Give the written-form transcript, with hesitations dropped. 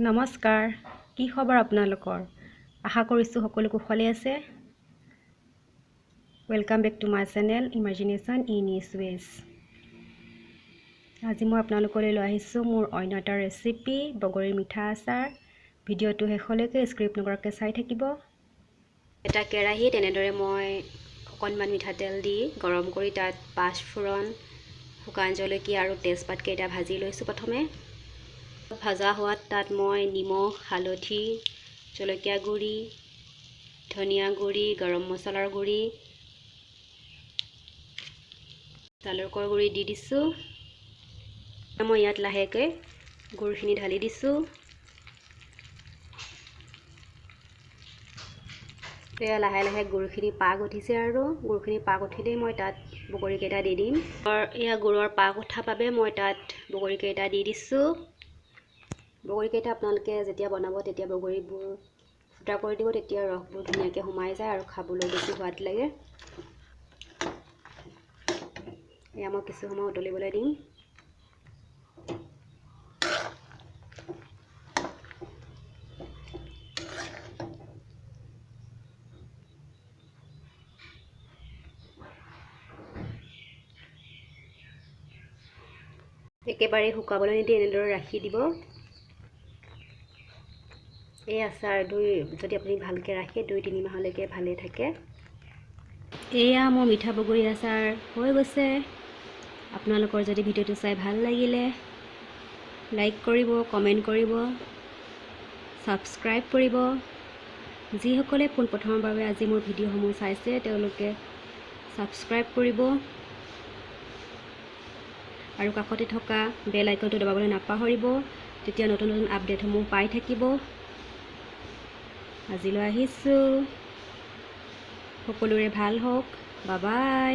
নমস্কাৰ, কি খবৰ আপোনালোকৰ? আশা কৰিছোঁ সকলো কুশলে আছে। Welcome back to my channel imagination in each ways. আজি মই আপোনালোকলৈ লৈ আহিছোঁ মোৰ অন্য এটা ৰেচিপি, বগৰীৰ মিঠা আচাৰ। ভিডিঅ'টো শেষলৈকে স্ক্ৰিপ্ট নকৰাকৈ চাই থাকিব। এটা কেৰাহীত এনেদৰে মই অকণমান মিঠাতেল দি গৰম কৰি তাত পাঁচফোৰণ, শুকান জলকীয়া আৰু তেজপাতকেইটা ভাজি লৈছোঁ। প্ৰথমে ভাজা হোৱাত তাত মই নিমখ, হালধি, জলকীয়া গুড়ি, ধনিয়া গুড়ি, গৰম মছলাৰ গুড়ি, জালুকৰ গুড়ি দি দিছোঁ। মই ইয়াত লাহেকৈ গুড়খিনি ঢালি দিছোঁ। এয়া লাহে লাহে গুড়খিনি পাক উঠিছে আৰু গুড়খিনি পাক উঠিলেই মই তাত বগৰীকেইটা দি দিম। এয়া গুড়ৰ পাক উঠা বাবে মই তাত বগৰীকেইটা দি দিছোঁ। বগৰীকেইটা আপোনালোকে যেতিয়া বনাব তেতিয়া বগৰীবোৰ ফুটা কৰি দিব, তেতিয়া ৰসবোৰ ধুনীয়াকৈ সোমাই যায় আৰু খাবলৈ বেছি সোৱাদ লাগে। এয়া মই কিছু সময় উতলিবলৈ দিম। একেবাৰে শুকাবলৈ নিদি এনেদৰে ৰাখি দিব। এই আচাৰ যদি আপুনি ভালকৈ ৰাখে 2-3 মাহলৈকে ভালে থাকে। এয়া মোৰ মিঠা বগৰী আচাৰ হৈ গৈছে। আপোনালোকৰ যদি ভিডিঅ'টো চাই ভাল লাগিলে লাইক কৰিব, কমেণ্ট কৰিব, ছাবস্ক্ৰাইব কৰিব। যিসকলে পোনপ্ৰথমৰ বাবে আজি মোৰ ভিডিঅ'সমূহ চাইছে তেওঁলোকে ছাবস্ক্ৰাইব কৰিব আৰু কাষতে থকা বেল আইকনটো দবাবলৈ নাপাহৰিব। তেতিয়া নতুন নতুন আপডেটসমূহ পাই থাকিব। আজিলৈ আহিছোঁ, সকলোৰে ভাল হওক। Bye bye.